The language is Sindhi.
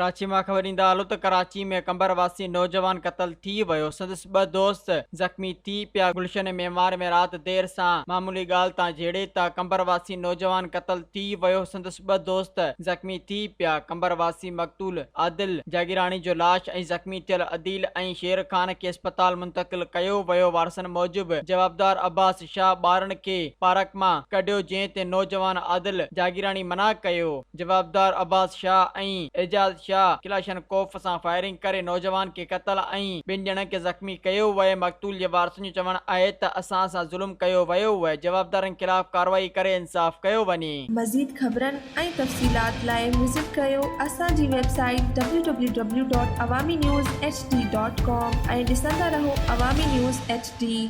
ڪراچي مان خبر ڏيندا هلون ته ڪراچي ۾ قمبر واسي نوجوان قتل ٿي ويو، سندس ٻه دوست زخمي ٿي پيا، گلشن معمار ۾ رات دير سان معمولي ڳالهه تان جهيڙي تان قمبر واسي نوجوان قتل ٿي ويو، سندس ٻه دوست زخمي ٿي پيا، قمبر واسي مقتول عادل جاگيراڻي جو لاش ۽ زخمي ٿيل عديل ۽ شير خان کي اسپتال منتقل ڪيو ويو، وارثن موجب جوابدار عباس شاهه ٻارن کي پارڪ مان ڪڍيو جنهن تي نوجوان عادل جاگيراڻي منع ڪيو. جوابدار عباس شاهه ۽ اعجاز شاهه ڪلاشنڪوف سان فائرنگ ڪري نوجوان کي قتل ۽ ٻن ڄڻن کي زخمي ڪيو ويو مقتول جي وارثن جو چوڻ آهي ته اسان سان ظلم ڪيو ويو جوابدارن خلاف ڪارروائي ڪري انصاف ڪيو وڃي. مزيد خبرن ۽ تفصيلات لاء وزٽ ڪريو اسان جي website W W W dot Awami news H D dot com ۽ ڏسندا رهو عوامي نيوز ايڇ ڊي.